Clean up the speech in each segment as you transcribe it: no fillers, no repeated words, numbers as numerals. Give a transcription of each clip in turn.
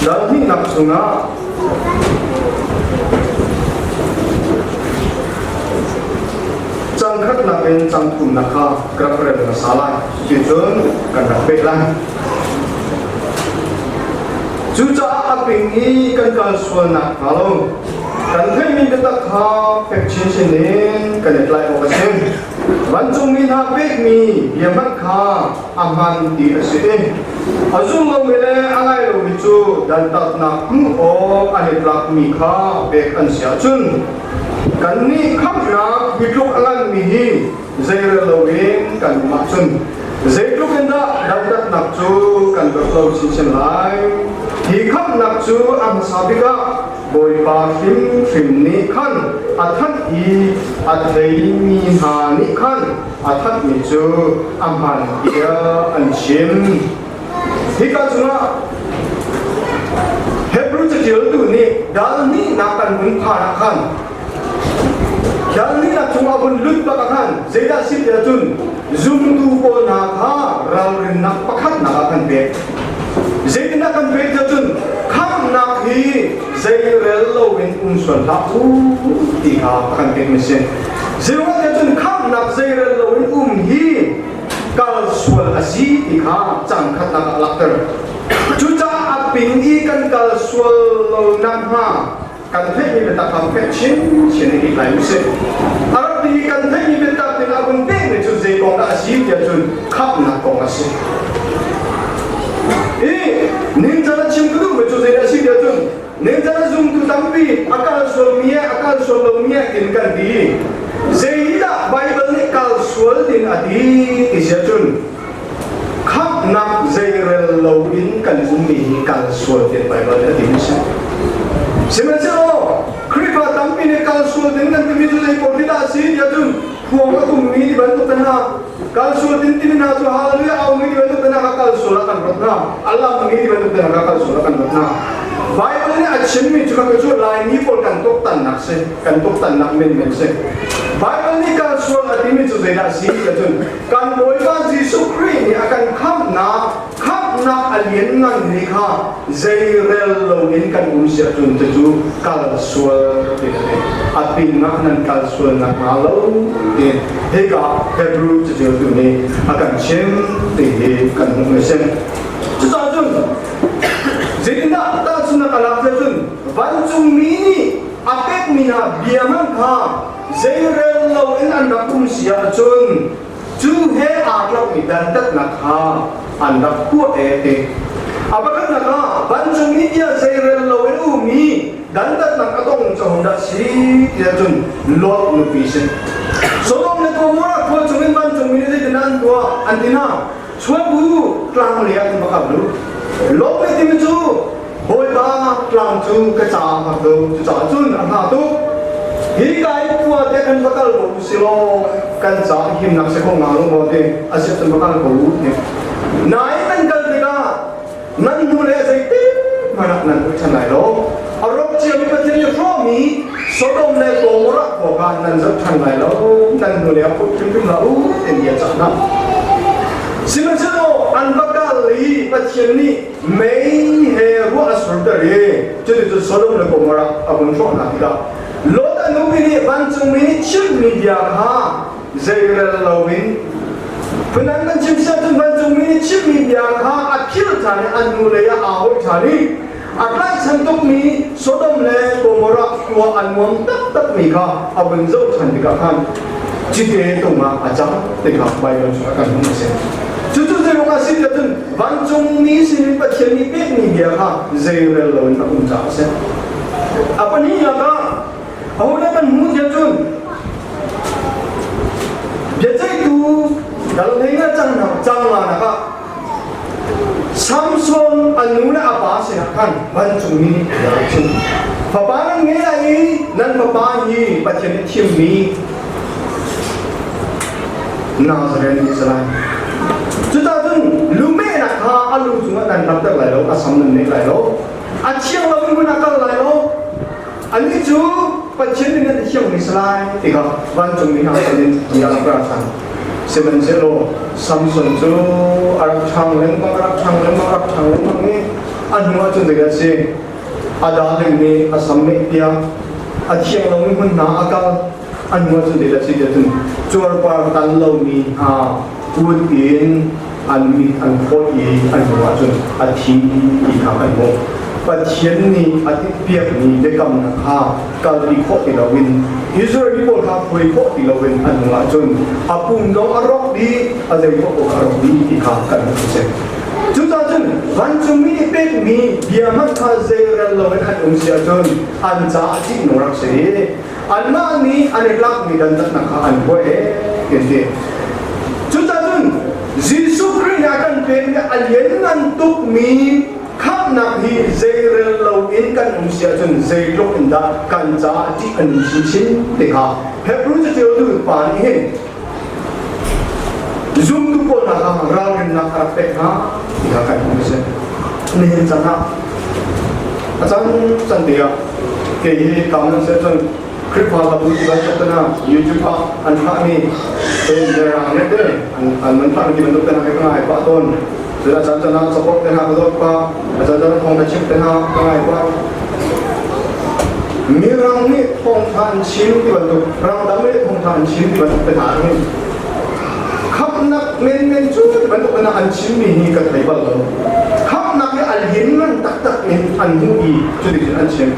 Dal hnihnak chungah cang khatnak in cang thumnak kha ka rak rel hmasa lai. Cuticun kan rak peh lai. Cucaah a ping i kan kal sualnak hnga lo, kan theihmi biatak kha fek chinchin in kan i tlaih awk a si. Vancungmi hna pekmi bia hmanh kha a hman ti a si i a zum lomi le a ngai lomi cu dantatnak hmuh awk an i tlakmi kha pek an si ahcun kannih khamhnak hi tluk a nganmi hi zeirel loin kan um ahcun zeitluk in dah dantatnak cu kan dawt lo chinchin lai. Hi khamhnak cu a hmasa bik ah Bawipa hrimhrim nih khan a thanh i a theimi hna nih khan a thanhmi cu a hmaan tiah an chim. Hika cungah Hebrew caṭialtu nih dal hnihnak kan hun phan ah khan dal hnihnak chungah vun lut bak ah khan zeidah si tiah cun zumtu pawl hna kha ralrinnak pakhatnak ah kan pek. Zeitindah kan pek tiah cun khamhnak hi zeirel loin um sual hlah u ti kha a kan pekmi si. Zeiruang tiah cun khamhnak zeirel loin um hi kal sual a si ti kha cang khatnak ah langhter. Cucaah a ping i kan kal sual lo nakhnga kan theihmi biatak kha fek chinchin in i tlai usih. A rak ti i kan theihmi biatak nih a vun pekmi cu zei kong dah a si tiah cun khamhnak kong a si. I nincan a chim ka duhmi cu zei dah a si tiah cun nincan a zumtu tampi a kal sualmi a kal sual lomi tin kan ti. Zei dah Baibal nih kal sual tin a ti ti siah cun khamhnak zeirel loin kan ummi hi kal sual tiah Baibal nih a timi si. Sihmanhsehlaw Khrihfa tampi nih kal sual ding kan timi cu zei pawl hi dah a si tiah cun phuang a tummi ti bantuk te hna kal sual din timi hna cu hallelujah aumi ti bantuk te hna kha kal sual ah kan ruat hna a lammi ti bantuk te hna kha kal sual ah kan ruat hna. Baibal nih a chimmi cu kha cu Laimi pawl kan tuaktannak si kan tuaktannak menmen si. Baibal nih kal sual a timi cu zeidah a si tiah cun Kan Bawipa Jesuh Khrih nih a kan khamhnak, khamhnak a liannganmi kha zeirel loin kan um siah cun cucu kal sual ti a si. A pinah nan kal sual nakhnga lo ti hika Hebrew caṭialtu nih a kan chim ti hi kan hmuh a si. Cucaah cun zeitindah tahchunhnak a lak tiah cun vancungmi nih a pekmi hna bia hmanh kha Zeirel loin an rak um si ahcun cu he aa tlakmi dantatnak kha an rak tuah e ti. A pakhatnak ah vancung i bia zeirel loin ummi dantatnak a tong cu hodah si tiah cun Lot nupi si. Sodom le Gomorrah khua chungin vancungmi nih zeitindah an tuah? An ti hna. Chuak u tlang lei ah in va kal u. Lot nih timi cu Bawipa tlang cu ka caah har ko cucaah cun a hna tuk. Hi ka i khua te kan va kal ko u si law kan caah himnak si kho hnga lo maw ti a si cun va kal ko u ti. Nain nan kal tikah nan hnu le zeitin hmanh ah nan ui ṭhan lai lo. A rawk ciami Pathian nih hrawhmi Sodom le Gomorrah khua kha nan zoh ṭhan lai lo. Nan hnu le a phut hrimhrim hlah u ti bia cah hna. Sihmanhsehlaw an va kal i Pathian nih mei he ruah a surter i cuticun Sodom le Gomorrah a vun hrawh hna tikah Lot a nupi nih vancungmi nih chimhmi bia kha zeirel loin Phundang kan chim siah cun vancungmi nih chimhmi bia kha a philh ṭhan i an hnulei ah aa hawih ṭhan i a tlaihchan tukmi Sodom le Gomorrah khua a nuam taktakmi kha a vun zoh ṭhan tikah khan cite tung ah a cang ti kha Baibal chungah kan hmuh a si. Cucu zeiruang ah si tiah cun vancungmi sinin Pathian nih pekmi bia kha zeirel loin a um caah a si. A pahnihnak ah Ahodah kan hmuh tiah cun biaceihtu dal hlei na cang cang la nak ah Samson a nu le a pa sinah khan vancungmi nih bia a chim. Fapa nan ngei lai i nan fapa hi Pathian nih thimmi Nazareth nih si lai. Cucaah cun lumehnak kha a lu cungah nan rapter lai lo, a sam nan neih lai lo, a thiang loin hmun ah kal lai lo, Anih cu Pathian nih nan thiangmi si lai ti kha vancungmi hna sin in bia a ra ṭhan. Sihmanhsehlaw Samson cu a rak ṭhang lengmang, a rak ṭhang lengmang, a rak ṭhang lengmang i A hnu ah cun zeidah a si? A darling nih a sam meh piak, a thiang lomi hmun hna a kal. A hnu ah cun zeidah a si tiah cun cuarpar tan lomi hna kut in an mit an phawt i an hnu ah cun a thi ti kha kan hmuh. Pathian nih a timhpiakmi biakamnak kha kalpi khawh ti loin Israel mi pawl kha hruai khawh ti loin an hnu ah cun a pum zong a rawk dih, a zei paoh a rawk dih ti kha kan hmuh a si. Cucaah cun vancungmi nih pekmi bia hmanh kha zeirel loin an um si ahcun an caah ṭihnung rak si i anmah nih an i tlakmi dantatnak kha an huah e ti an ti. Cucaah cun Jesuh Khrih nih a kan pekmi a lianngan tukmi khamhnak hi zeirel loin kan um si ahcun zeitluk in dah kan caah ṭih a nun chinchin ti kha Hebrew caṭialtu pa nih hin zumtu pawl hna kha ralrinnak a rak pek hna ti kha kan hmuh a si. Nihin chan ah a cang can te ah kei hi kam nan seh cun Khrihfa labu ti bantuk te hna YouTube ah an thlahmi mirang ne te an man thlahmi ti bantuk te hna ka ngai pah tawn. Cun a caan caan ah support te hna ka dawt pah, a caan caan ah thawng ka chimh te hna ka ngai pah. Mirang nih thawngtha an chim ti bantuk, ramdang nih thawngtha an chim ti bantuk te hna hin khamhnak menmen cu ti bantuk in an chimmi hi ka thei bal lo. Khamhnak hi a lianngan taktak in an hmuh i cuticun an chim.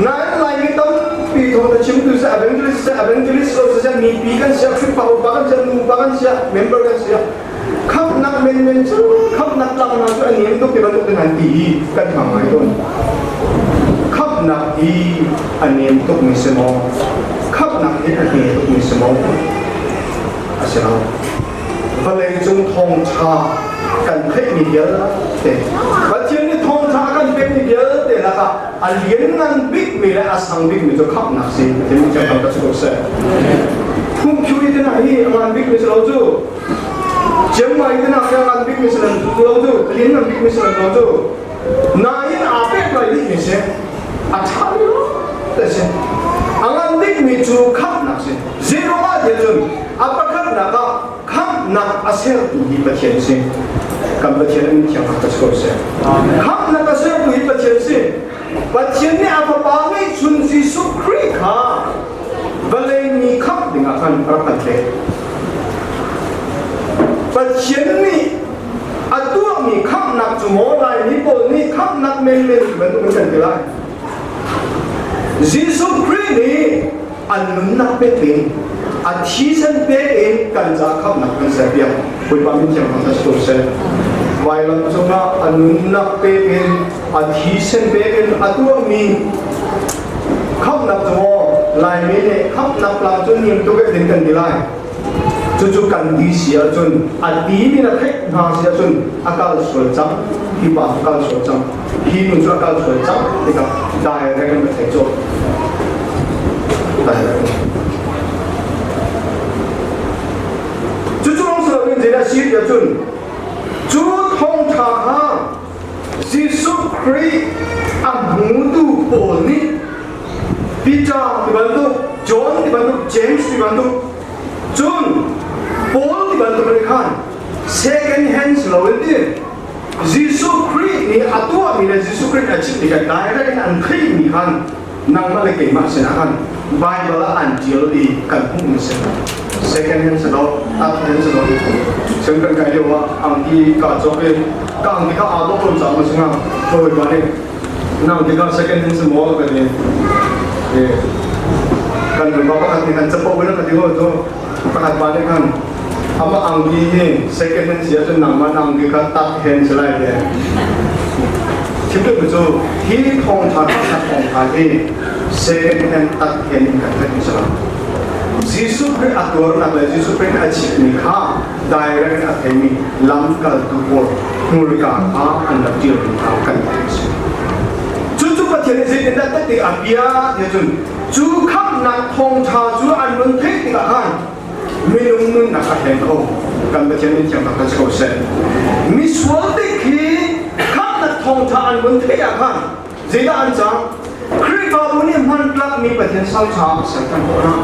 Nain Laimi tampi thawngtha chimtu seh, evangelist seh, evangelist lo seh, mipi kan siah, Khrihfa upa kan siah, nupa kan siah, member kan siah, khamhnak menmen cu khamhnak tlangnak cu a niam tuk ti bantuk in an ti i kan hmang ngai tawn. Khamhnak hi a niam tuk mi si maw? Khamhnak hi a hme tuk mi si maw? A si lo. Vawlei cung thawngṭha kan theihmi vialte Pathian nih thawngṭha a kan pekmi vialte lakah a lianngan bikmi le a sang bikmi cu khamhnak si. Pathian nih kan ka si ko seh. Phungphiu i te hi a ngan bikmi si lo cu. Chiang Mai te nak ngan bikmi si lo cu. Lianngan bikmi si lo cu. Nain aa pek lai dihmi si. A ṭha lo te si. A ngan bikmi cu khamhnak si. Zeiruangah tiah cun a pakhatnak ah khamhnak a sertu hi Pathian si. Kan Pathian min thiang ka si ko seh. Khamhnak a sertu hi Pathian si. Pathian nih a fapa ngeihchun Jesuh Khrih kha vawlei mi khamh dingah khan rak kan pek. Pathian nih a tuahmi khamhnak cu maw Laimi pawl nih khamhnak menmen ti bantuk in kan ti lai. Jesuh Khrih nih an nunnak pek in a thisen pek in kan ca khamhnak kan serpiak. Bawipa min thiang thangṭhat si ko seh. Vailam cungah a nunnak pek in a thisen pek in a tuahmi khamhnak cu maw Laimi nih khamhnak lam cu nim tuk in kan ti lai. Cucu kan ti si ahcun a ti mi na theih hna si ahcun a kal sual cang hi pa cu kal sual cang hi nu cu a kal sual cang tikah direct in ka thei cawk direct Cucu lawng si loin zeidah a si tiah cun cu thawngṭha kha Jesuh Khrih a hmutu pawl nih Peter ti bantuk, John ti bantuk, James ti bantuk, cun Paul ti bantuk nih khan second hand si loin ti Jesuh Khrih nih a tuahmi le Jesuh Khrih a chimmi kha direct in an theihmi khan nangmah le keimah sinah khan Bible ah an ṭial i kan hmuhmi si. Second hand si lo, third hand si lo. Cun kan kai lio ah angki kaa cawk i ka angki kha aa dawh tawn caah maw si hnga ka hawipa nih na angki kha second hand si maw ka ti. Kan hawipa pakhat nih kan capo in a ka ti ko cu pakhat pa nih khan amah angki hi second hand si ahcun nangmah na angki kha third hand si lai ti. Thil cu hi thawngṭha kha thawngṭha hi second hand third hand in kan theih mi si lo. Jesuh Khrih a tuarnak le Jesuh Khrih a chimmi kha direct in a theimi lamkaltu pawl hmurka kha an rak ṭialmi kha kan theih a si. Cucu Pathian nih zeitindah tehte a bia ti cun cu khamhnak thawngṭha cu an run theih tikah khan minung nunnak a hleng kho. Kan Pathian min thiang tak si ko seh. Misual dik hi khamhnak thawngṭha an vun theih ah khan zeidah an cang? Khrihfabu nih hmantlakmi Pathian salṭha a ser kan khawh hna.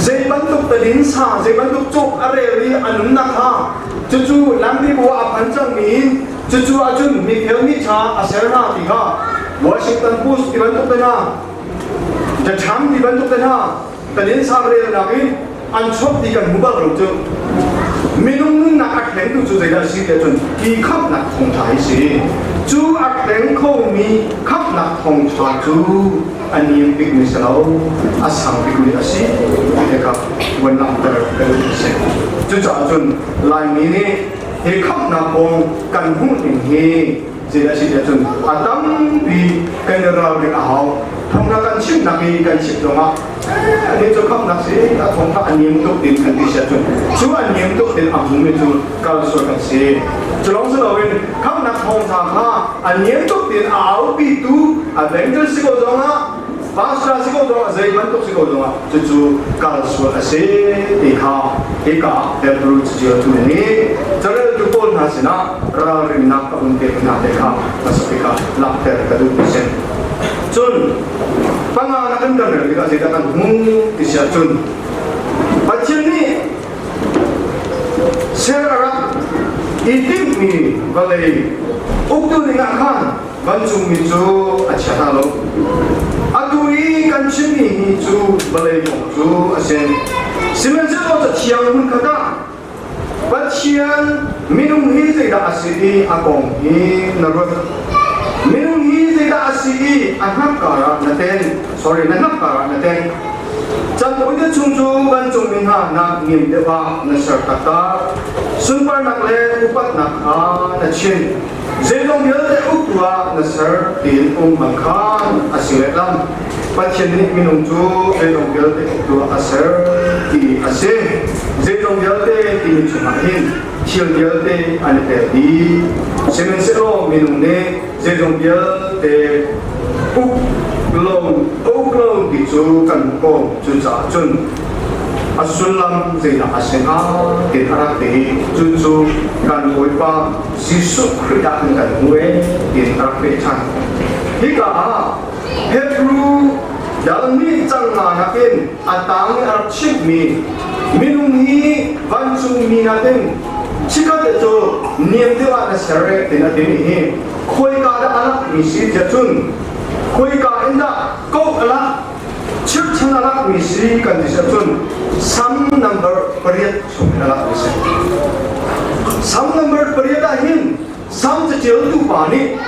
Zei bantuk tadin sa, zei bantuk cuk a rel i a nunnak kha Cucu lampi bu ah a phan cangmi in cucu ahcun mifel mi ṭha a ser hna ti kha Washington Post ti bantuk te hna, The Times ti bantuk te hna kan in sangrelnak in an chuak ti kan hmu bal lo cu. Minung nunnak a thlengtu cu zeidah a si tiah cun hi khamhnak thawngṭha hi si. Cu a thleng khomi khamhnak thawngṭha cu a niam bikmi si lo, a sang bikmi a si ti kha van langhter ka duh a si. Cucaah cun Laimi nih hi khamhnak kong kan hmuh ning hi zeidah a si tiah cun a tampi kan i ralrin a hau. Thawngṭha kan chimnak i kan chim zongah ani cu khamhnak si a thawngṭha a niam tuk tin kan ti si ahcun cu a niam tuk tin a hmumi cu kal sual kan si. Cu lawng si loin khamhnak thawngṭha kha a niam tuk tin a aupitu evangelist si ko zongah pastor si ko zongah zei bantuk si ko zongah cucu kal sual a si ti kha hika Hebrew caṭialtu nih careltu pawl hna sinah ralrinnak a hun pek hna te kha hmasa bik ah langhter ka duh a si. Cun panga na kan kan rel tikah zeidah kan hmuh ti si ahcun Pathian nih ser a rak i timhmi vawlei uktu dingah khan vancungmi cu a chia hna lo. Atu i kan chimmi hi cu vawlei kong cu a si. Sihmanhsehlaw Cathiang hmun khat ah Pathian minung hi zeidah a si i a kong hi na ruat? Minung hi zeidah a si i a hnakkar ah na ten? Sorry, na hnakkar ah na ten. Canpui chung cu vancungmi hna nak niam deuh ah na ser taktak. Sunparnak le upatnak kha na chim. Zeizong vialte uktu ah na ser tiin um bang khan a si lehlam. Pathian nih minung cu zeizong vialte uktu ah a ser ti a si. Zeizong vialte timi chungah hin thil vialte an i tel dih. Sihmanhsehlaw minung nih zeizong vialte uk lo uk lo ti cu kan hmuh ko. Cucaah cun a sullam zeidah a si hnga ti a rak ti i cucu kan Bawipa Jesuh Khrih ah kan kan hmu e tiin a rak peh ṭhan. Hika ah Hebrew dal nih cang hna nakin a tang i a rak chimhmi minung hi vancungmi nakin chikkhat cu niam deuh ah na ser e tiin a timi hi khawika dah a lakmi si tiah cun khawika in dah koh a lak chirhchan a lakmi si kan ti cun Sam number pariat chung in a lakmi si. Sam number pariat ah hin Sam caṭialtu pa nih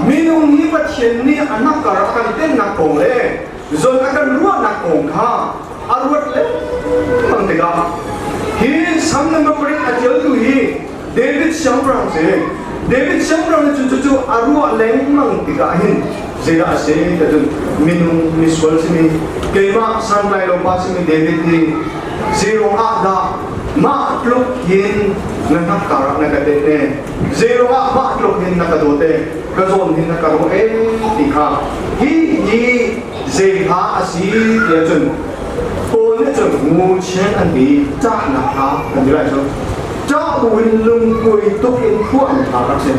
minung hi Pathian nih a hnakkar a kan tennak kong le zawn a kan ruahnak kong kha a ruat lengmang tikah hi Sam number pariat a ṭialtu hi David siangpahrang si. David siangpahrang nih cun cucu a ruah lengmang tikah hin zeidah a si ti cun minung misual simi keimah santlai lo pa simi David hi zeiruang ah dah mah tluk hin na hnakkar ah na ka teh ne zeiruang ah mah tluk hin na ka dawt e ka zawn hin na ka ruah e ti kha hi hi zei hla a si tiah cun Paul nih cun ngu chen an ti cahnak hla kan ti lai cu cah buin lungkuai tuk in phuah mi hla rak si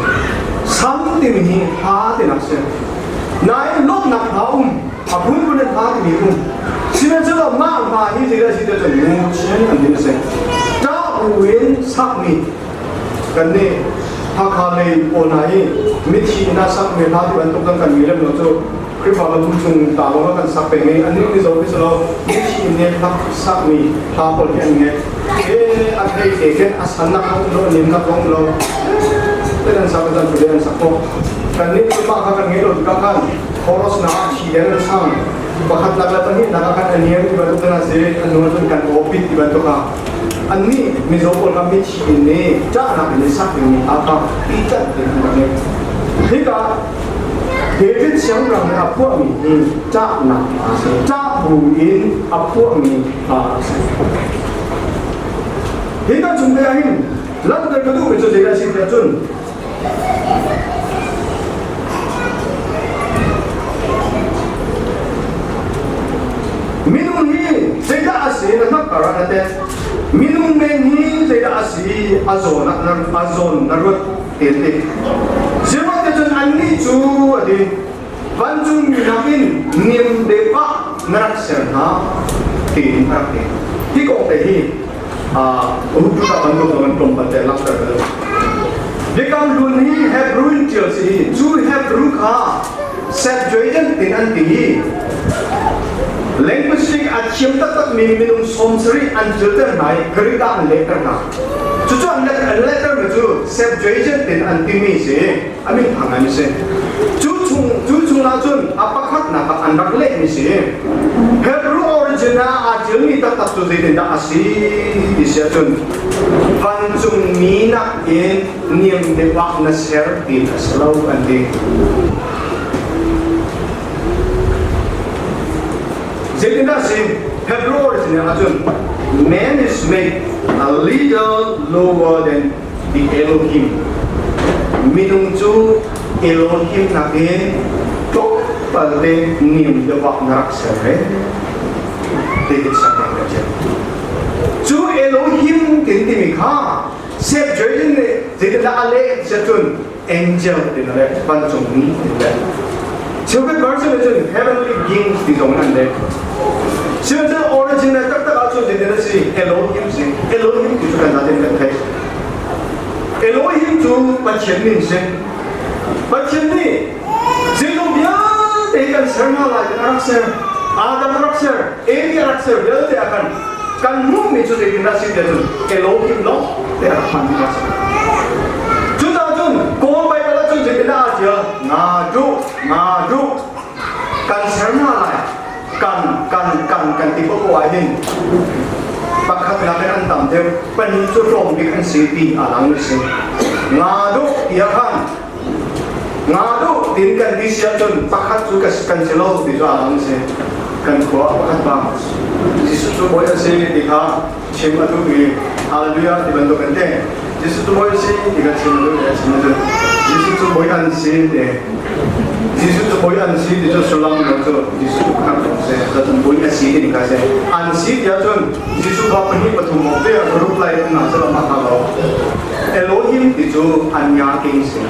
sam timi hi hla ti nak si nain lawmhnak hla um a phunphun in hla timi um sihmanhsehlaw mah hla hi zeidah si tiah cun ngu chen an ti a si cah buin sakmi kan nih Hakha lei pawl hna hi mithi inn ah sakmi hla ti bantuk kan kan mi lem lo cu Khrihfabu chung ta lawng kan sak peng i annih mizo hi silo mithi nih hlak sakmi hla pawl hi an ngeih. E a thei te khin a san nak um lo nim nak um lo te kan sak zan tu an sak ko. Kan nih cu mah kha kan ngei lo tikah khan chorus na thi deng an sang pakhat nak le pahnih nak ah khan a niam ti bantuk kan si an nu cun kan awpit ti bantuk ah annih mizo pawl kha mithi nih ṭahnak in sak dingmi hla kha pitat in an rak ngei. Hika David siangpahrang nih a phuahmi hi ṭahnak a si. Ṭah bu in a phuahmi hla a si. Hi kan chung te ah hin langhter ka duhmi cu zeidah a si tiah cun minung hi zeidah a si na hnakar ah na tet minung men hi zeidah a si a zawn ah a zawn na ruat te Sihmanhsehlaw cun annih cu a ti vancungmi nakin niam deuh ah na rak ser hna tiin a rak ti. Hi kong te hi Uhtu ka bantuk zong tlawmpal te langhter ka duh. Biakam hlun hi Hebrew in ṭial si i cu Hebrew kha Septuagint in an ti i linguistic a thiam taktakmi minung 70 an ṭialter hna i Greek ah an lehter hna. Cucu an lehtermi cu Septuagint in an timi si a min thang ngai mi si. Cu chung cu chungah cun a pakhatnak ah an rak lehmi si. Hebrew origin ah aa ṭialmi taktak cu zeitindah a si ti si ahcun vancung mi nakin niam deuh ah na ser ti a si lo an ti. Zeitindah a si? Hebrew origin ahcun man is made a little lower than the Elohim. Minung cu Elohim nakin tlawmpal te niam deuh ah na rak ser ve. David sak rak cia. Cu Elohim tin timi kha Septuagint nih zeitindah a leh ti cun angel tin a leh, vancungmi tin leh. Cheukhat version nih cun heavenly beings ti zong in an leh. Sihmanhsehlaw origin le taktak ahcun zeitin a si? Elohim si. Elohim ti cu kan zaten kan theih. Elohim cu Pathian min si. Pathian nih zeizong vialte hi kan ser hna lai a rak ser. Adam a rak ser, Eli a rak ser vialte ah khan kan hmuhmi cu zeitindah si tiah cun Elohim lawng te a rak hmanmi a si. Cucaah cun Kawl Baibal ah cun zeitindah aa ṭial? Nga duh, nga duh. Kan ser hna lai. Kan, kan, kan, kan ti ko ah hin pakhat nakin an tam deuh. Pahnih cu tlawm bik an si ti a lang mi si. Nga duh tiah khan nga duh tin kan ti si ahcun pakhat cu kan si lo ti cu a lang si. Kan khua pakhat pa Jesuh cu bawi a si ti kha chim a duh i Hallelujah ti bantuk an ti. Jesuh cu bawi a si ti kha chim a duh i a chim ahcun Jesuh cu bawi an si ti. Jesuh cu bawi an si ti cu sullam lo cu Jesuh cu pakhat lawng si. Cun bawi a si ti kha si. An si ti ahcun Jesuh kha pahnih pathum awk te group lai um hna selaw mah kha lo. Elohim ti cu an nga king si.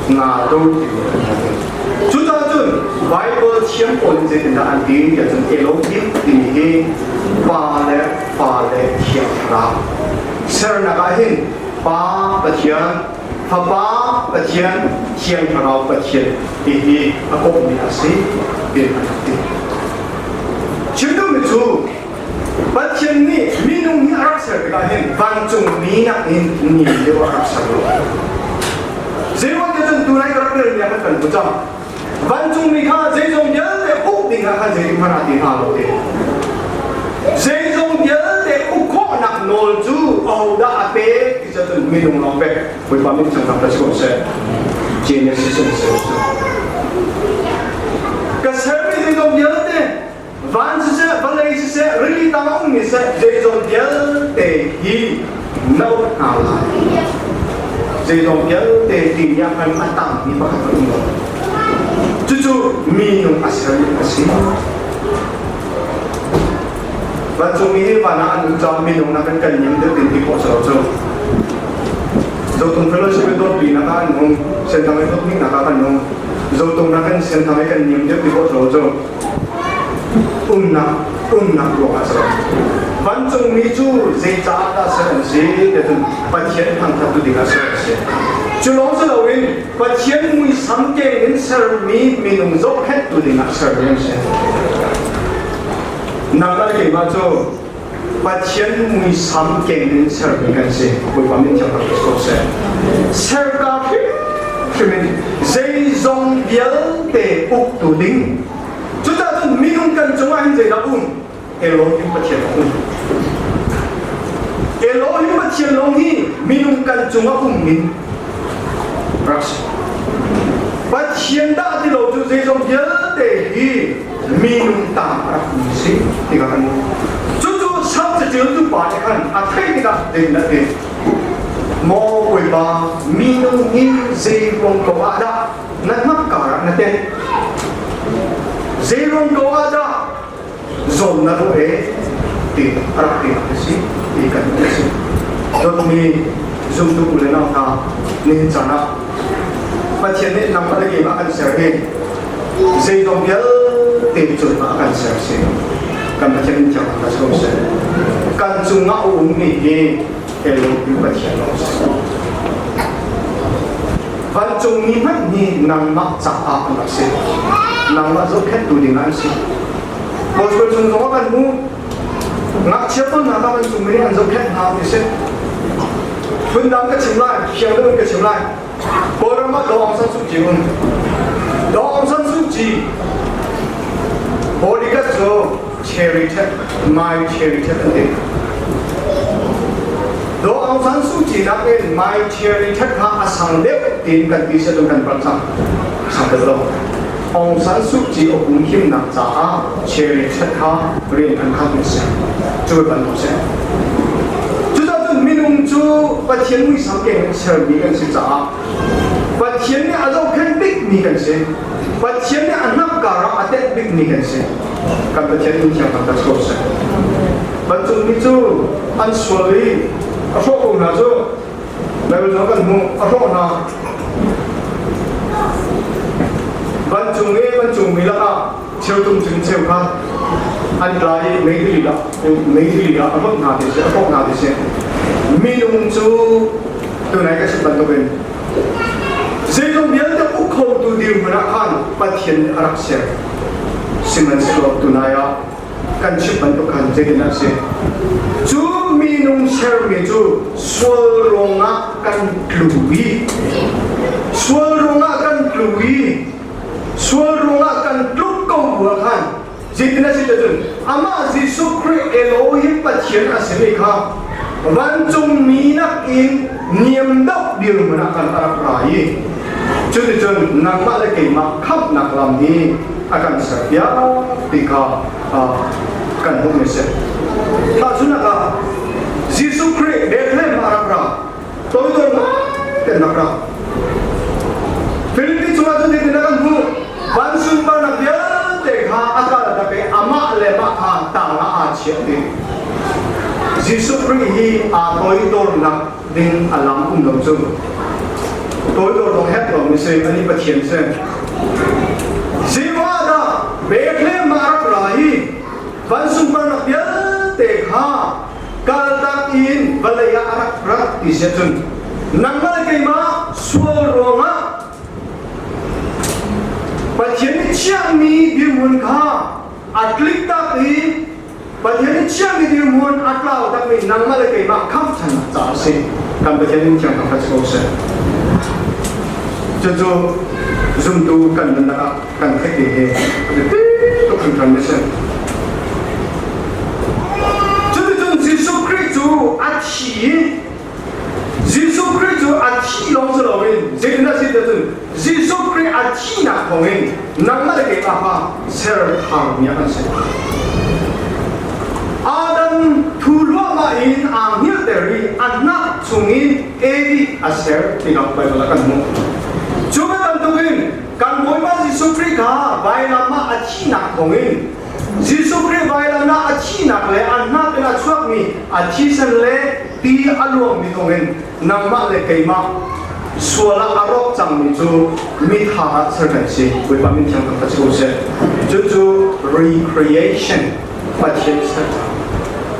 Nga do ti cu an nga king. Cucaah cun Bible thiam pawl nih zeitindah an ti tiah cun Elohim timi hi Pa le Fa le Thiang Thlarau. Sernak ah hin Pa Pathian, Fapa Pathian, Thiang Thlarau Pathian ti hi a kawhmi a si ti an rak ti. Chim duhmi cu Pathian nih minung hi a rak ser tikah hin vancung mi nakin ni deuh a rak ser lo. Zeiruang ti cun tunai ka rak relmi ah khan kan hmu cang. Vancung mi kha zeizong vialte uk ding ah khan zeitik hmanh ah ti hna lo ti. Zeizong vialte uk khawhnak nawl cu ahodah a pek ti cun minung lawng pek. Bawipa min cang rak si ko seh. Genesis an ser cu. Ka sermi zeizong vialte Van siseh, vawlei siseh, rili tang a ummi seh, zeizong vialte hi na uk hna lai. Zeizong vialte ti nih khan a tangmi pakhat a um lo. Cucu minung a sermi a si. Vancungmi hi van ah an um caah minung nakin kan nim deuh tin ti khawh si lo cu. Zotung fellowship i dawtpi nak ah an um, senthang i dawtmi nak ah kan um. Zotung nakin senthang i kan nim deuh ti khawh si lo cu. Umnak umnak ruangah a si lo. Vancungmi cu zeicaah dah ser an si ti cun Pathian thangthattu dingah ser an si. Cu lawng si loin Pathian muisam keng in sermi minung zohkhenhtu dingah sermi an si. Nangmah le keimah cu Pathian muisam keng in sermi kan si. Bawipa min thiang rak ko seh. Serka hrimhrim in zeizong vialte uktu ding. Cucaah cun minung kan cungah hin zeidah um? Elohim Pathian a um. Elohim Pathian lawng hi minung kan cungah um in rak si. Pathian dah ti lo cu zeizong vialte hi minung ta a rak um si ti kha kan cucu sam caṭialtu pa nih khan a theih tikah zeitin a ti maw bawipa minung hi zei ruang ko ah dah na hnak karah na tenh zei ruang ko ah dah zawn na ruah e ti a rak ti a si ti kan ti si dawtmi zumtu u le nau hna nihin caan ah Pathian nih nangmah le keimah kan ser hi zeizong vialte cungah a kan ser si. Kan Pathian in thiang ka so seh. Kan cungah a ummi hi Elohim Pathian lawng si. Vancungmi hmanh hi nangmah caah an rak si. Nangmah zohkhenhtu ding an si. Gospel chung zong ah kan hmu. Ngakchia pawl hna kha vancungmi nih an zohkhenh hna ti si. Phundang ka chim lai, fiang deuh in ka chim lai. Kawlram ah Daw Aung San Suu Kyi um. Daw Aung San Suu Kyi bodyguard cu cherry tap, my cherry tap an ti. Daw Aung San Suu Kyi nakin my cherry tap kha a sang deuh tiin kan ti siah cun kan palh cang. Sang deuh lo. Aung San Suu Kyi a humhimnak caah cherry tap kha rian an khangh mi a si. Cu bantuk si. Cucaah minung cu Pathian muisam keng in sermi kan si caah Pathian nih a zohkhenh bikmi kan si. Pathian nih a hnapkar ah a tenh bikmi kan si. Kan Pathian min thiang thangthat ko seh. Vancungmi cu an sual i a hrawh ko hna cu Bible zong kan hmuh a hrawh hna. Vancung i vancungmi lakah cheutum cun cheu kha an tla i meitili ah meitili ah a hlonh hna ti si a hrawk hna ti si minung cu tunai ka chim bantukin zeizong vialte uk khotu dirhmun ah khan Pathian nih a rak ser sihmanhsehlaw tunai ah kan chim bantuk khan zeitin a si cu minung sermi cu sual ruangah kan tlu i sual ruangah kan tlu i Sual ruangah kan tluk ko bu ah khan zeitin a si cun amah Jesuh Khrih Elohim Pathian a simi kha vancungmi nakin niam deuh dirhmun ah khan a rak ra i cuticun nangmah le keimah khamhnak lam hi a kan serpiak ti kha kan hmuh mi a si. Tahchunhnak ah Jesuh Khrih Bethlehem ah a rak ra toidor ngai kan rak ra. Filipi chungah cun hitin a kan hmuh. Van sunparnak vialte kha a kal tak i amah le mah kha tang ah aa chiah ding. Jesuh Khrih hi aa toidornak ding a lam um lo cu. Toidor dong hek lo mi si, ani Pathian si. Zeimah dah Bethlehem ah rak ra i van sunparnak vialte kha kaltak in vawlei ah a rak rat ti si ahcun nangmah le keimah sual ruangah Pathian nih chiahmi dirhmun kha a tlik tak i Pathian nih chiahmi dirhmun a tlau takmi nangmah le keimah khamh ṭhannak caah a si. Kan Pathian min thiang thangṭhat si ko seh. Cucu zumtu kan nunnak ah kan theih ding hi a biapi tuk hringhran a si. Cuticun Jesuh Khrih cu a thi i Jesuh Khrih cu a thi lawng si loin zeitindah si cun Jesuh Khrih a thihnak thawngin nangmah le keimah kha ser ṭhanmi ah kan si. Adam thu hluahmah in aa hngilhter i a hnak chungin Evi a ser tiah Baibal ah kan hmuh. Cu bantukin Kan Bawipa Jesuh Khrih kha vailam ah a thihnak thawngin Jesuh Khrih vailam ah a thihnak le a hnak in a chuakmi a thisen le ti a luangmi thawngin nangmah le keimah sual ah a rawk cangmi cu mitha ah ser kan si. Bawipa min thiang thangṭhat si ko seh. Cucu recreation Pathian ser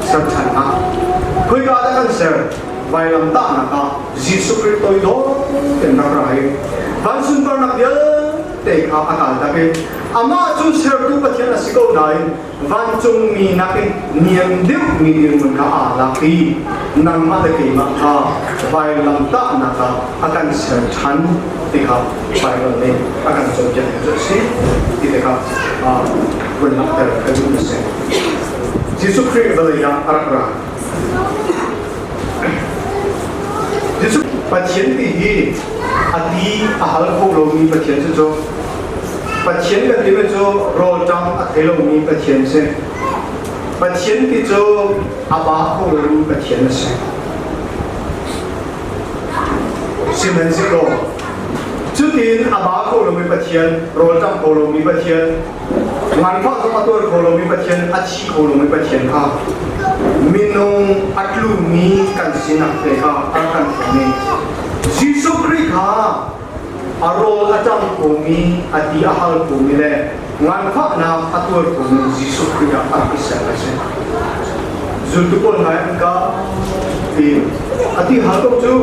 ser ṭhannak. Khoika dah kan ser? Vailamtahnak ah Jesuh Khrih toidor tein rak ra i van sunparnak vialte kha a kaltak i amah cu sertu Pathian a si ko nain vancungmi nakin niam deuhmi dirhmun kha aa lak i nangmah le keimah kha vailamtahnak ah a kan ser ṭhan ti kha Baibal nih a kan cawnpiak cu a si ti te kha vun langhter ka duh a si. Jesuh Khrih vawlei ah a rak ra. Pathian ti hi a ti a hal kho lomi Pathian cu cu Pathian kan timi cu rawlṭam a thei lomi Pathian si. Pathian ti cu a ba kho lomi Pathian a si. Sihmanhsehlaw cutin a ba kho lomi Pathian, rawlṭam kho lomi Pathian, Nganfah zong a tuar kho lomi Pathian, a thi kho lomi Pathian kha minung a tlumi kan sinak te kha a kan hrawm i Jesuh Khrih kha A rawl a ṭam komi, a ti a hal komi le nganfahnak a tuar komi Jesuh Khrih ah a rak i ser a si. Zultu pawl hna an ka ti a ti hal ko cu.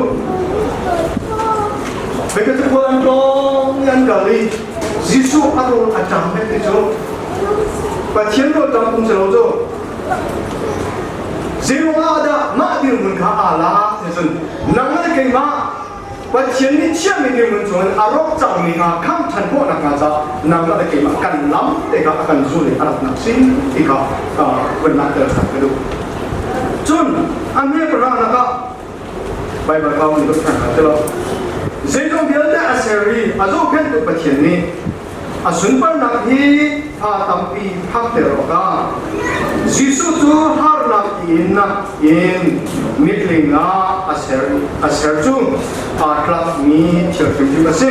Hika cu khual an tlawng i an kal i Jesuh a rawl a ṭam met ti cu Pathian rawl ṭam kum si lo cu. Zeiruangah dah mah dirhmun kha aa lak ti cun nang le keimah Pathian nih chiahmi dirhmun cungin a rawk cangmi kha khamh ṭhan khawh nakhnga caah nang le keimah kan lam te kha a kan zul i a ratnak si ti kha van langhter ṭhan ka duh. Cun a hme pahra ah Baibal kha hun ṭhan hna ti lo. Zeizong vialte a ser i a zohkhenhtu Pathian nih a sunparnak hi fa tampi phakter awkah Jesuh cu harnak innak in mitling ah a ser a ser cu aa tlakmi thil hrimhrim a si.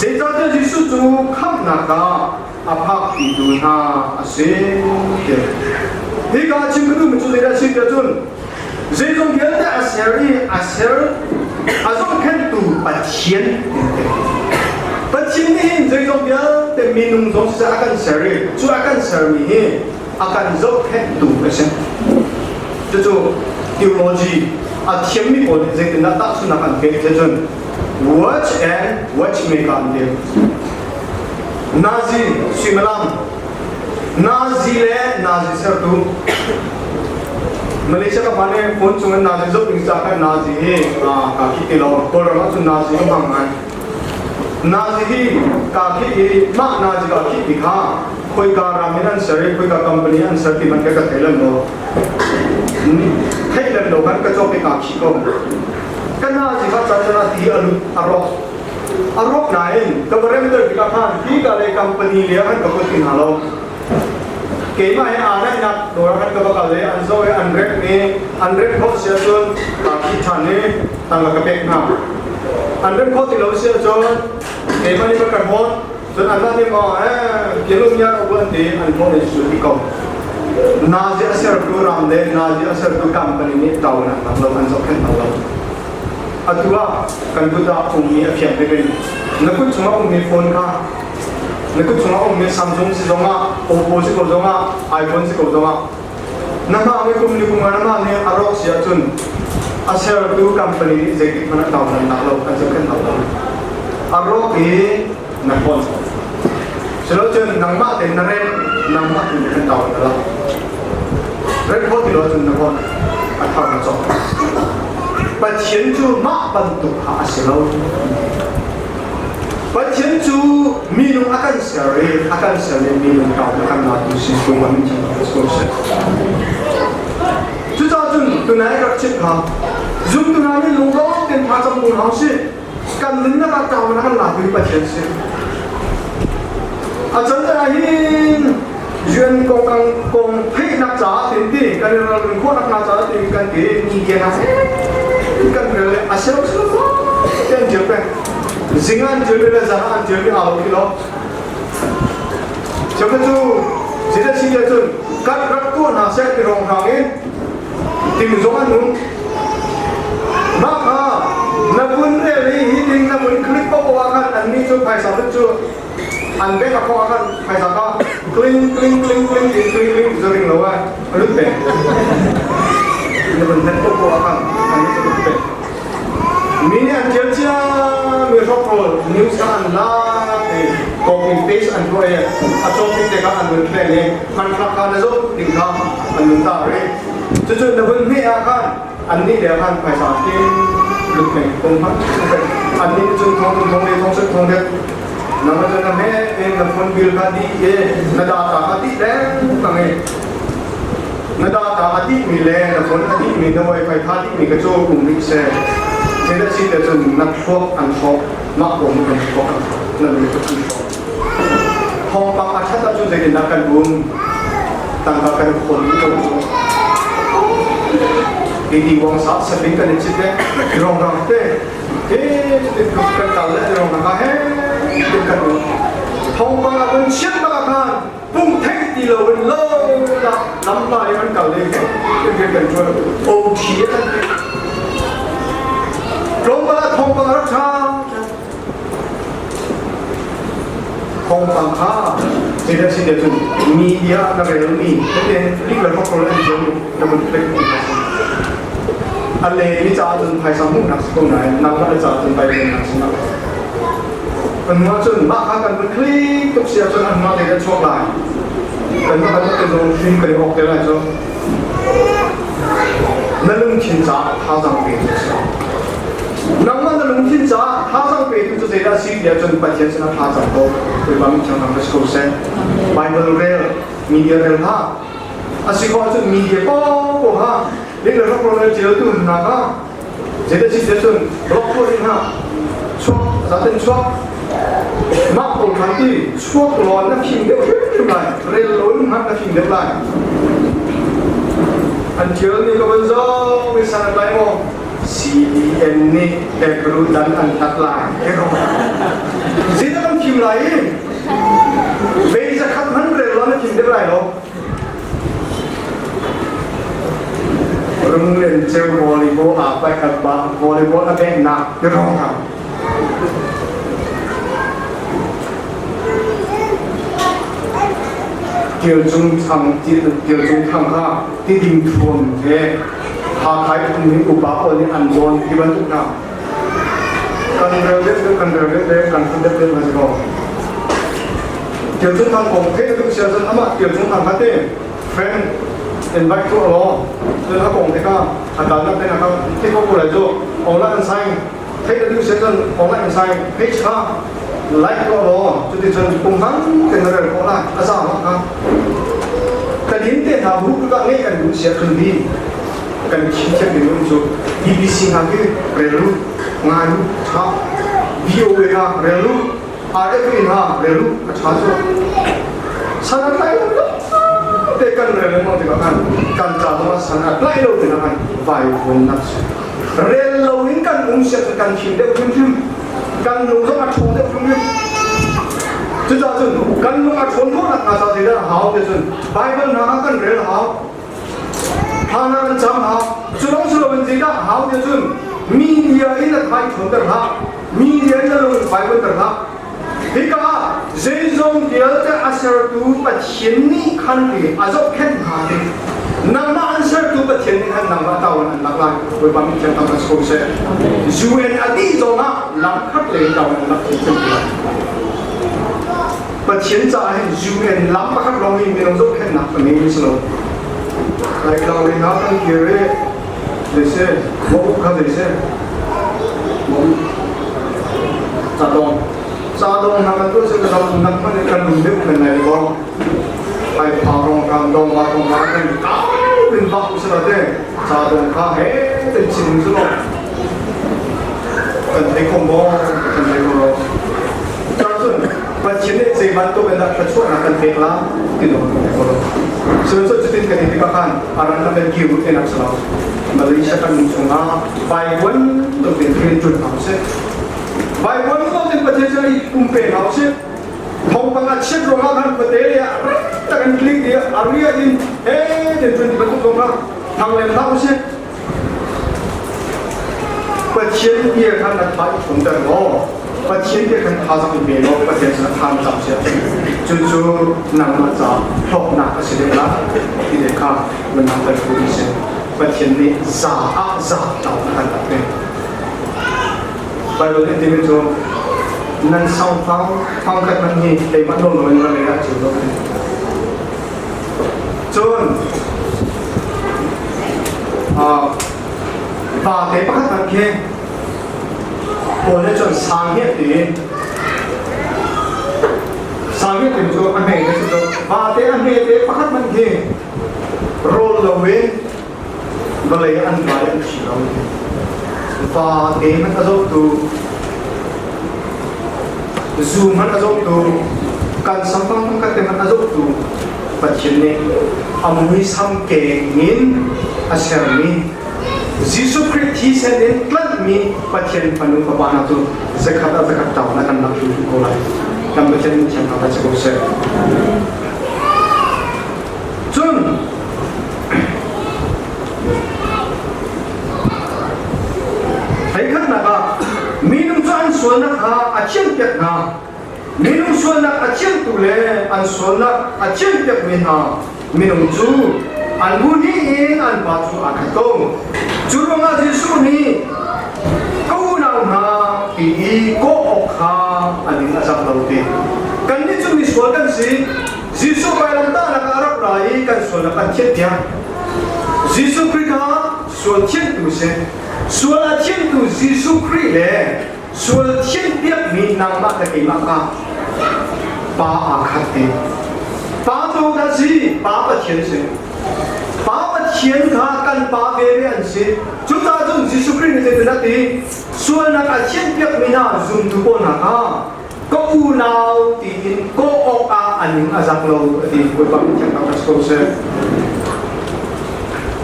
Zeicahtiah Jesuh cu khamhnak ah a phakpitu hna a si. Hika chim ka duhmi cu zeidah a si tiah cun zeizong vialte a ser i a ser a zohkhenhtu Pathian Pathian nih hin zeizong vialte minung zong siseh a kan ser i cu a kan sermi hi a kan zohkhenhtu a si. Cucu theology a thiammi pawl nih zeitindah tahchunhnak an pek tiah cun watch and watchmaker an ti. Nazi suimilam Nazi le Nazi sertu Malaysia ka phan i phone chung in Nazi zoh ding ca khan Nazi hi ka khih ti lo. Kawlram ah cun Nazi ka hmang ngai. Nazi hi ka khih i mah Nazi ka khih ti kha khoika ram in an ser i khoika company an ser ti man ka thei lem lo. Theih lem lo kan ka cawk i ka khih ko. Ka Nazi kha can can a ti a lut a rawk. A rawk nain ka va remter tikah khan hi ka le company le an ka kut ti hna lo. Keimah he aa naihnak dawr ah khan ka va kal i an zoh i an rek i an rek khawh si ahcun kaa khih ṭhan i tangka ka pek hna. An rem khawh ti lo si ahcun keimah nih va ka hrawt cun anmah nih maw eh pialum ya ka an ti an hrawh i cu ti ko. Nazi a sertu ram le Nazi a sertu company nih ṭau in an hmang lo an zohkhenh hna lo. Atu ah kan kut ah ummi a fiang bik in na kut chungah ummi phone kha na kut chungah ummi Samsung si zongah Oppo si ko zongah iPhone si ko zongah na hmang i kum ni kum nga na hmang i a rawk si ahcun a sertu company nih zeitik hmanh ah download nak lo an zohkhenh lo a rawk i na phone silocun nangmah tein na rem nangmah tein kan download la rem khawh ti lo cun na phone a thar na cawk. Pathian cu mah bantuk kha a si lo. Pathian cu minung a kan ser i a kan ser i minung tau na kan latu si kum an thi ko si. Cucaah cun tunai rak chim kha zumtu hna nih lunglawm tein tha cam bu hna usih. Kan nunnak ah tau na kan latu hi Pathian si. A can ah hin UN kong kang kong theihnak caah tin ti kan i ralrin khawhnak hna caah tin kan ti media hna kan rel le a selo selo te an ṭial peng zing an ṭial le zan an ṭial mi aa lo khi lo cheukhat cu zeidah si tiah cun kan rak tuah hna seh ti rong hrang in ting zong an um mah kha na vun rel i hi ding na vun click paoh ah khan annih cu phaisa cu an bank account ah khan phaisa kha cling cling cling cling cling cling cling ti ring lo ai a lut peng na vun hmet paoh ah khan annih cu lut peng mi nih an ṭial cia mi hrokhrawl news kha an lak i copy paste an tuah i a copy te kha an vun thleng i hmanthlak kha na zoh ding kha an vun tar i cucu na vun hmeh ah khan annih le khan phaisa tin lut peng kong hmanh annih nih cun thong thong le thong thong le nang cun na hmeh in na phone bill kha dih i na data kha dih lengmang i na data a dihmi le na phone a dihmi na wifi kha dihmi ka cu um rih seh zeidah si te cun na thluak an hrawk mah bawm kan thluak an hrawk na lungput an hrawk thawngpang a ṭhat ahcun zeitindah kan um tangka kan khawn dih ko cu ti wang sa saping kan i cit le rong rang te he cutin kan kal le rong rang he kan um thawngpang a kan chiat bak ah khan pung thei ti lo in lo la lampa i an kal le kan kan ṭuan OT an ti tlawmpal ah thawngpang a rak ṭha. Thawngpang kha zeidah si tiah cun media na relmi tete lik le hrokhrawl an tial na vun click ti kha si. A le mi caah cun phaisa hmuhnak si ko nain nangmah le caah cun Bible nak si nak. Kan hnuah cun mah kha kan vun click tuk si ahcun an hnuah zeidah chuak lai. Kan mah kan te zong hrim kan i awk te lai cu. Na lungthin caah thazaang pe tu si. Nangmah na lungthin caah thazaang petu cu zeidah a si tiah cun Pathian sinah thlacam ko. Bawipa min thiang thang si ko seh. Bible rel, media rel hlah. A si khawh ahcun media paoh ha lih le hrokhrol le ṭialtu hna kha zeidah si tiah cun blog tuah ding hna chuak zaten chuak mah pawl khan ti chuak law na fim deuh hrimhrim lai rel lo in hmanh na fim deuh lai an ṭial ni ka van zoh mi san lai maw CBN nih Hebrew dan an tat lai. Zeidah kan thim lai i? Mei zakhat hman rel lo na thim deuh lai lo. Runglen ceu volleyball a pai a ba volleyball a beng nak ti rong ha. Tial cung thang tial cung thang kha ti ding thuam he Hakha i um hi upa pawl nih an zawn ti bantuk hna kan rel deuh deuh kan rel deuh deuh kan phun deuh deuh hna si ko. Tial Cung Thang kong theih na duh sia cun amah Tial Cung Thang kha te friend invite tuah law cun a kong te kha a kalnak te kha theih ko ko lai cu online an sign theih na duh sia cun online an sign page kha like tuah law cuticun kum hang te na rel khawh lai a za ma kha Kan inn te hna bu ka ngeih kan duh sia cun bi kan chim thiam ding um cu BBC hna khi rel u ngai u tha VOA hna rel u RFA hna rel u a tha cu san a tlai lo te kan rel lengmang tikah khan kan ca zongah san a tlai lo tikah khan vai vun nak si rel lo in kan um sia cun kan thim deuh hrimhrim kan lung zong a ṭhawng deuh hrimhrim cucaah cun kan lung a ṭhawn khawh nakhnga ca zeidah a hau ti cun Bible hna kha kan rel a hau thla hna kan cam hau cu lawng si loin zeidah a hau ti cun media in a thai ṭhawnter hlah media in a lung vaivuanter hlah hika ah zeizong vialte a sertu Pathian nih khan a zohkhenh hna ding nangmah an sertu Pathian nih khan nangmah tawan an lak lai Bawipa min thiang tam ko seh UN a dih zongah lam khat lei tawan an lak thiam lai Pathian caah hin UN lam pakhat lawng hi minung zohkhenhnak a ngei mi si lo lai tlang lei hna kan kir i zei si mo kha zei si mo cadong cadong hna kan tuah si kan nak hmanh kan lung deuh men lai ko ai pha rong ram dong ma rong ma kan kau bin bak u sala te cadong kha he ten chin su lo kan thei ko mo kan thei ko lo cun Pathian nih zei bantuk in dah thluachuahnak kan pek la ti dong kan thei ko lo sihmanhsehlaw cutin kan i tikah khan aran na kan kiru te nak si lo Malaysia kan nung chungah Vaivuan lo tein rian ṭuan hna usih Vaivuan lo tein Pathian cu i pumpe hna usih thawngpang a chiat ruangah khan khuate le tak in click i a ria in he ten ṭuan ti bantuk zong kha thang lem hlah usih Pathian bia kha na tha i ṭhawnter law Pathian bia khan thazaang i pe law Pathian sinah thla na cam sia cucu nangmah caah hlawknak a si deuh la ti te kha van langhter tu a si Pathian nih za ah za tlau na kan rak pek Bible nih timi cu nan sang fang fang khat hmanh hi keimah nawl loin va lei ah ceu lo cun pa te pakhat hmanh khi Paul nih cun sang hi a ti sang hi ti cu a hme te si cu vate a hme te pakhat hmanh khi rawl loin vawlei an vai an thi lo vate hmanh a zohtu zu hmanh a zohtu kan samfang khat te hmanh a zohtu Pathian nih a muisam keng in a sermi Jesuh Khrih thisen in tlanhmi Pathian fanu fapa hna cu zakhat ah zakhat ṭau na kan lak hrimhrim ko lai. Kan Pathian min thiang thangṭhat si ko seh. Cun Theikhatnak ah minung cu an sualnak kha a thianhpiak hna. Minung sualnak a thiantu le an sualnak a thianpiakmi hna minung cu an bu hnih in an pa cu aa khat ko. Cu ruangah Jesuh nih ka unau hna ti i kawh awk kha an ning a zak lo ti. Kannih cu misual kan si. Jesuh vailamtahnak ah a rak ra i kan sualnak an thianhpiak. Jesuh Khrih kha sual thianhtu si. Sual a thianhtu Jesuh Khrih le sual thianhpiakmi nangmah le keimah kha pa aa khat te. Pa cu kan si, Pa Pathian si. Pa Pathian kha kan Pa ve ve an si. Cucaah cun Jesuh Khrih nih zeitin a ti? Sualnak a thianhpiakmi hna zumtu pawl hna kha ka unau tiin kawh awkah a ning a zak lo a ti. Bawipa min thiang thangṭhat ko seh.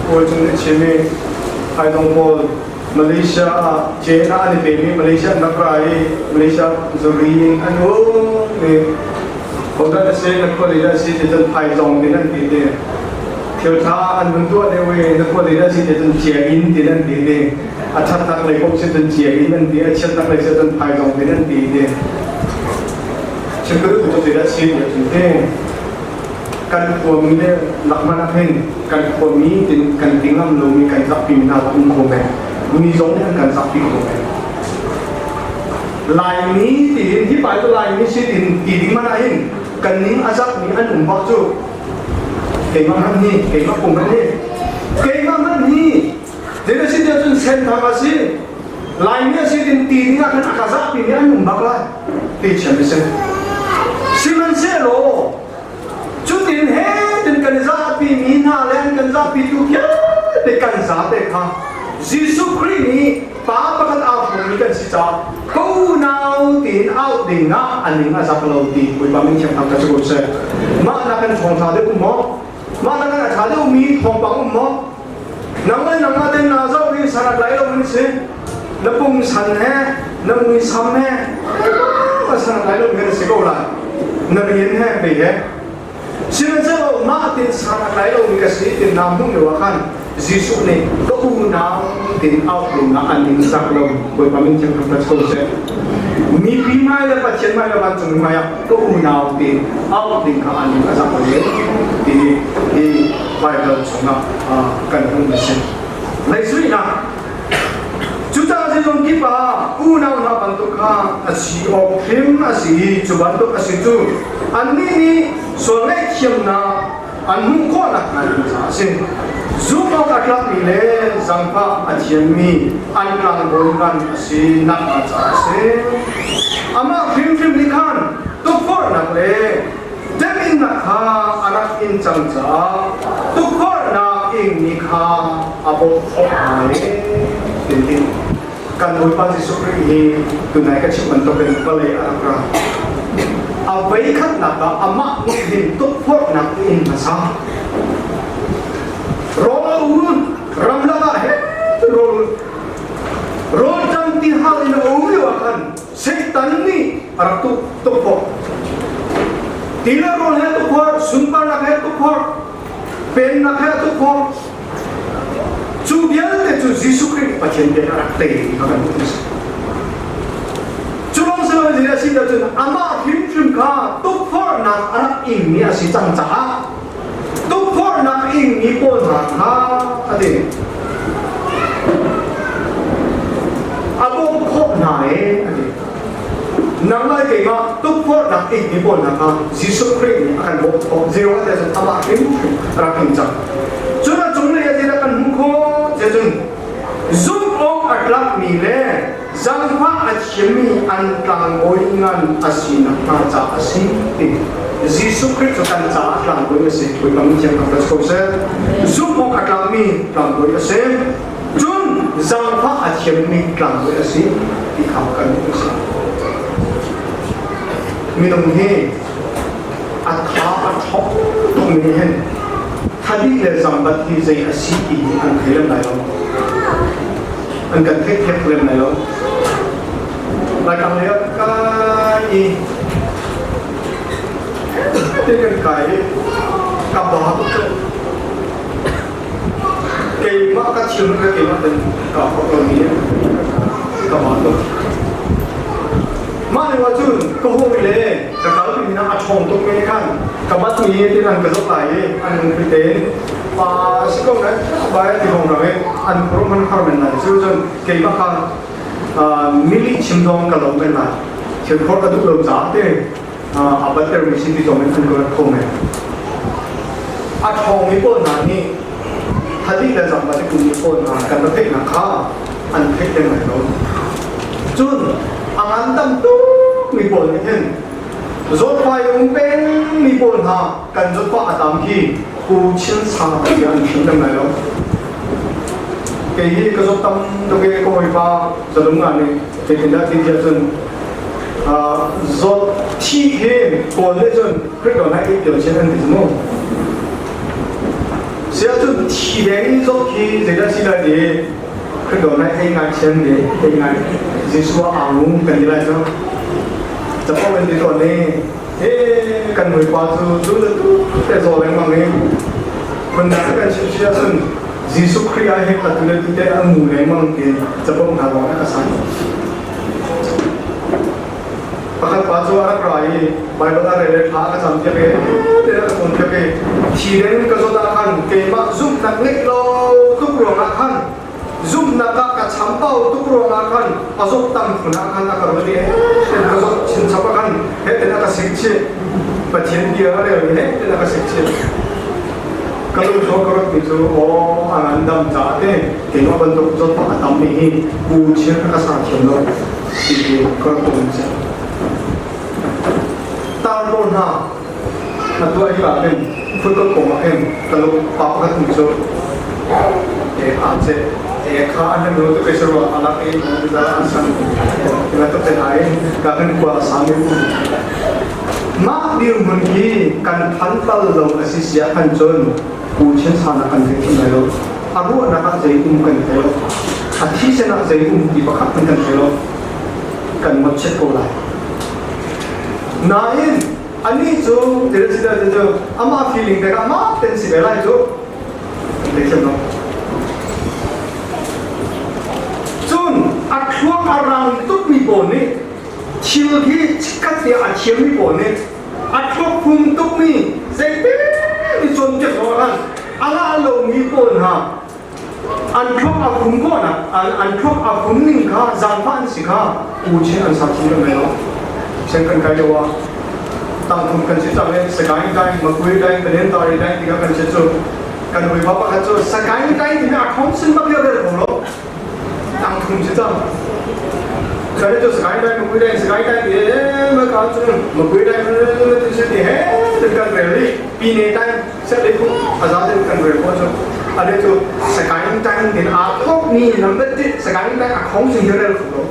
Kawl cung nih chim i Haidong pawl Malaysia ah China an i pemi Malaysia an rak ra i Malaysia zuri in an um i hodah na si na khua lei si ti cun phaizawng tin an ti ti thil ṭha an vun tuah deuh i na khua lei si ti cun cia in tin an ti ti a ṭhatnak lei paoh si cun cia in an ti a chiatnak lei si cun phaizawng tin an ti ti chim ka duh cu ti dah si ti cun ti Kan khuami le lakman ah hin kan khuami tin kan ti ngam lomi kan zakpi mi hna um kho men. Mi zong nih an kan zakpi kho men. Laimi tiin hi pai cu Laimi si tin ti ding man ah hin kan ning a zakmi an um bak cu keimah hmanh hi keimah pum hmanh hi keimah hmanh hi zei si tiah cun senthang a si Laimi a si tin ti ding ah khan a ka zahpi mi an um bak lai ti chiam si. Sihmanhsehlaw cutin he tin kan i zahpi mi hna le an kan zahpi tu vialte kan zate kha Jesuh Khrih nih pa pakhat aa hrawmmi kan si caah ka unau tiin auh ding ah a ning a zak lo ti Bawipa min thiang thang ka si ko seh. Mah nakin thawngṭha deuh um maw? Mah nakin a ṭha deuhmi thawngpang um maw? Nang le nangmah tein naa zoh i san a tlai lo in si. Na pungsan he, na muisam he, a san a tlai lo in si ko lai. Na rian he, mei he. Sihmanhsehlaw mah tin san a tlai lomi ka si tin naa hmuh lio ah khan Jesuh nih ka unau tin auh ding ah an ning zak lo. Bawipa min thiang thangṭhat ko seh. Mipi hmai le Pathian hmai le vancung hmai ah ka unau tin auh ding kha an ning a zak lo ti hi Baibal chungah kan hmuh a si. Leisuihnak Cucaah zeizong kip ah unau hna bantuk kha a si awk hrim a si i cu bantuk a si cu annih nih sual ngaihthiamnak an hmuh khawh nakhnga ding caah a si. Zumh awk a tlakmi le zaangfah a thiammi an tlangbawi ngan a si nakhnga caah a si. Amah hrimhrim nih khan tukforhnak le Temhinnak kha a rak in cang caah tukforhnak ingmi kha a bawmh khawh hna i tiin kan Bawipa Jesuh Khrih hi tunai ka chim bantukin vawlei a rak ra. A voikhatnak ah amah nih hin tukforhnak in hmasa. Rawl a um, ramlak ah he rawl rawl ṭam ti hal in a um lio ah khan Satan nih a rak tuk tukforh. Ti le rawl he tukforh, sunparnak he tukforh, pennak he tukforh. Cu vialte cu Jesuh Khrih Pathian bia a rak tei kha kan hmuh si. Cu lawng si loin a si cun amah hrimhrim kha tukforhnak a rak ingmi a si cang caah tukforhnak ingmi pawl hna kha a ti. A bawmh khawh hna e a ti. Nangmah le keimah tukforhnak ingmi pawl hna kha Jesuh Khrih nih a kan bawmh khawh. Zeiruang ah cun amah hrimhrim a rak ing cang. Cun a cunglei ah zeidah kan hmuh khawh? Cun zumh awk a tlakmi le zaangfah a thiammi an tlangbawi ngan a si nakhnga caah a si ti Jesuh Khrih cu kan caah tlangbawi a si. Bawipa min thiang thangṭhat ko seh. Zumh awk a tlakmi tlangbawi a si. Cun zaangfah a thiammi tlangbawi a si ti kha kan hmuh a si. Minung hi a tha a ṭhawng tukmi nih hin thadih le zangbat hi zei a si ti hi an thei lem lai lo. An kan theih lem lai lo. Laikang lei ah kai i te kan kai i ka ba tuk cu. Keimah ka chim ka keimah ten ka hawk lomi ka ba tuk. Mah lio ah cun ka hawi le. ṭhawng tuk mi khan ka bat mi tin an ka zoh lai i an lungthli tein pa si ko na bai ti hong rang i an phur man har men lai cu cun keimah kha mili chim dong ka lo men lai thil phor ka duh lo ca te a batter mi si ti zong in an ka rat kho men. A ṭhawng mi pawl hna nih thali le zang ba ti mi pawl hna kan ra theihnak kha an theih lem lai lo. Cun a ngan tam tuk mi pawl nih hin zawtfai um peng mi pawl hna kan zawtfah a tam khi pu chin sang ti an chim lem lai lo. Kei hi ka zawt tam tuk i ka hawipa zalung nga nih zeitindah ti tiah cun zawt thi hi kawl nih cun Khrih ko na ei tio chin an ti mu. Sia cun thi deng in zawt khi zeidah si lai ti Khrih ko na ei ngai chian ti ei ngai Jesuh ah ngu kan ti lai cu. Capo in ti tawn ni he kan muipa cu tu le tu te zaw lengmang i phundang kan chim si ahcun Jesuh Khrih ah hin atu le tu te an ngu lengmang ti capo hna lawng a san. Pakhat pa cu a rak ra i Baibal a rel i thla a ka campiak i te a ka cawnpiak i thi deng ka zawt ah khan keimah zumhnak ngeih lo tuk ruangah khan zumhnak ah ka chambau tuk ruangah khan a zawt tam phun ah khan a ka ruat i ten ka zawt chinchap ah khan he ten a ka sik chih. Pathian bia a rel i he ten a ka sik chih. Ka lungtho ka ruatmi cu aw a ngandam caah te keimah bantuk zawtfak a tammi hi pu chir ka sa thiam lo ti hi ka rak tum si. Tar pawl hna a tuah hi ah hin football kong ah hin ka lung pa pakhat nih cu e a che e kha an nu tu ke sero alak e da an san ila to te hai ka kan kwa sami u Mah dirhmun hi kan phan bal lo a si sia khan cun Pu Chin San ah kan thei thim lai lo. A ruahnak ah zei um kan thei lo. A thisen ah zei um ti pakhat hmanh kan thei lo. Kan mawtchiat ko lai. Nain anih cu President cu amah feeling te kha amah ten si ve lai cu. Thei thiam lo. Cun a thluak a rang tukmi pawl nih Thil hi chikkhat te a thiammi pawl nih a thluak tukmi zeite mi cawnpiak zong ah khan a ngah lomi pawl hna an thluak a khum khawhnak an thluak a khum ning kha zaangfah an si kha pu chin an sa chin kan lo sen kan kai lo ah tangthum kan si cang i sakaing kai makui kai panen tari kai tika kan si cu kan hawi pa pakhat cu sakaing kai timi a khom sin bak lio rel ko lo tangthum si cang Kare cu sky dai mapui dai sky dai ti ma ka cu mapui dai ti si ti he tin kan rel i pine dai set le khu aza tin kan rel ko cu ade cu sky dai din a thok ni number ti sky dai a khong sing rel khu lo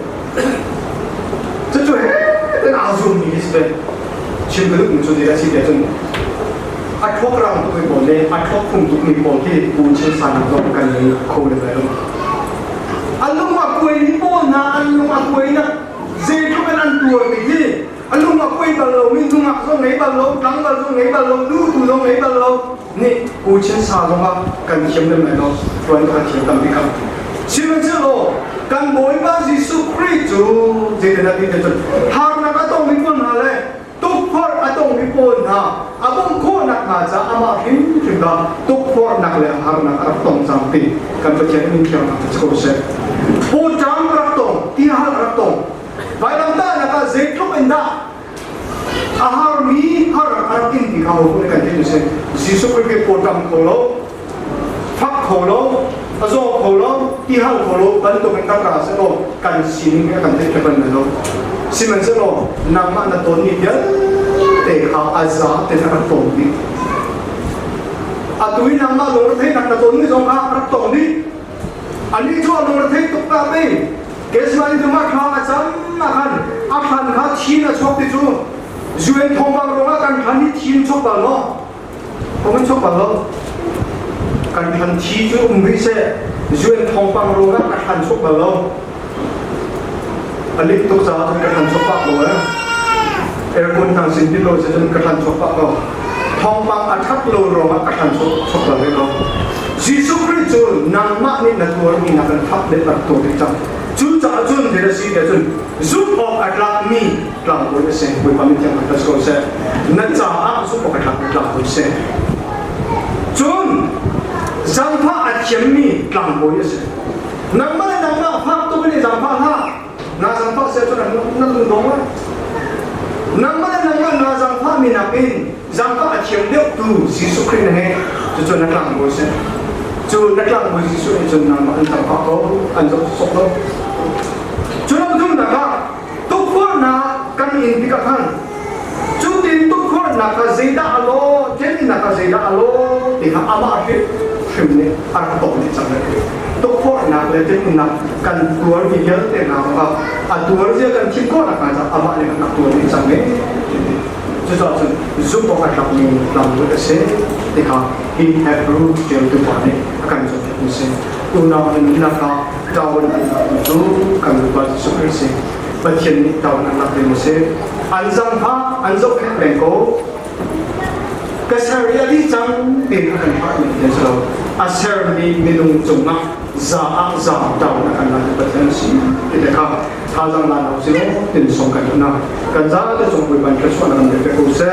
cu cu he tin a zum ni si chim ka duh cu ti a si te cun a thok rang tuk mi pawl le a thok phung tuk mi pawl khi pu chin san zong kan ni kho le lai lo. A lung a kuai mi pawl hna an lung a kuai nak zeitluk in an tuar mi hi a lung a kuai bal lo mi nungak zong ngei bal lo, tlangval zong ngei bal lo, nu tu zong ngei bal lo nih pu chin sa zong ah kan thiam lem lai lo, tuan kan thiam tampi kha. Sihmanhsehlaw kan Bawipa Jesuh Khrih cu zeitindah ti te cun harnak a tong mi pawl hna le tukforh a tongmi pawl hna a bawmh khawhnak hnga caah amah hrimhrim kha tukforhnak le harnak a rak tong cang ti kan Pathian min thiang cu ko seh. Pawṭam a rak tong, tihal a rak tong. Vailamtahnak ah zeitluk in dah a harmi har a rak in ti kha ho nih kan theih si. Jesuh Khrih pawṭam kho lo, fak kho lo, a zaw kho lo, tihal kho lo bantuk in rak ra sehlaw kan sining hi a kan theih bal lo. Sihmanhsehlaw nangmah na tawnmi vialte kha a za ten a rak tawn dih. Atu i nangmah lungretheihnak na tawnmi zong kha a rak tong dih. Anih cu a lungretheih tuk ta pei. Kesmah in cungah thla a cam ah khan a thlan kha thin a chuak ti cu UN thawngpang ruangah kan thlan hi thin chuak bal maw? Kong in chuak bal lo. Kan thlan thi cu um rih seh. UN thawngpang ruangah ka thlan chuak bal lo. A lit tuk caah cun ka thlan chuak pah ko eh. Aircon tang sin ti lo si cun ka thlan chuak pah ko. Thawngpang a that lo ruangah ka thlan chuak chuak bal rih lo. Jesuh Khrih cu nangmah nih na tuarmi nak in thap le rak tuar ding cang. Cucaah cun thil a si ti ahcun zumh awk a tlakmi tlangbawi a si. Bawipa min thiang thangṭhat ko seh. Na caah zumh awk a tlakmi tlangbawi a si. Cun zaangfah a thiammi tlangbawi a si. Nangmah le nangmah fak tuk in i zaangfah hlah. Naa zaangfah si ahcun na lung dong lai. Nangmah le nangmah naa zaangfahmi nakin zaangfah a thiam deuhtu Jesuh Khrih na ngei. Cucu na tlangbawi si. Cu na tlangbawi Jesuh nih cun nangmah an zaangfah ko, an zoh sawk lo. Cu lo dumnak ah tukforhnak kan in tikah khan cutin tukforhnak kha zeidah a lawh, temnak kha zeidah a lawh ti kha amah hrimhrim nih a rak tong dih cang lai. Tukforhnak le temnak kan tuarmi vialte hna kha a tuar zia kan thim khawh nakhnga caah amah nih a tuar dih cang e. Cucaah cun zumh awk a tlakmi lamlut a si ti kha hi Hebrew ṭialtu pa nih a kan cawnpiakmi a si. Unau na nunnak ah ṭawan an lakmi cu kan Bawipa Jesuh Khrih a si. Pathian nih ṭawan an lak ding a si. An zangfah, an zohkhenh peng ko. Ka ser i a dih cang tiin a kan thahmi Pathian si lo. A sermi minung cungah za ah za ṭawan a kan lak Pathian a si ti te kha thazaang la hna usih law tin song kan duh hna. Kan zate cung Bawipa nih thluachuahnak kan pe ko seh.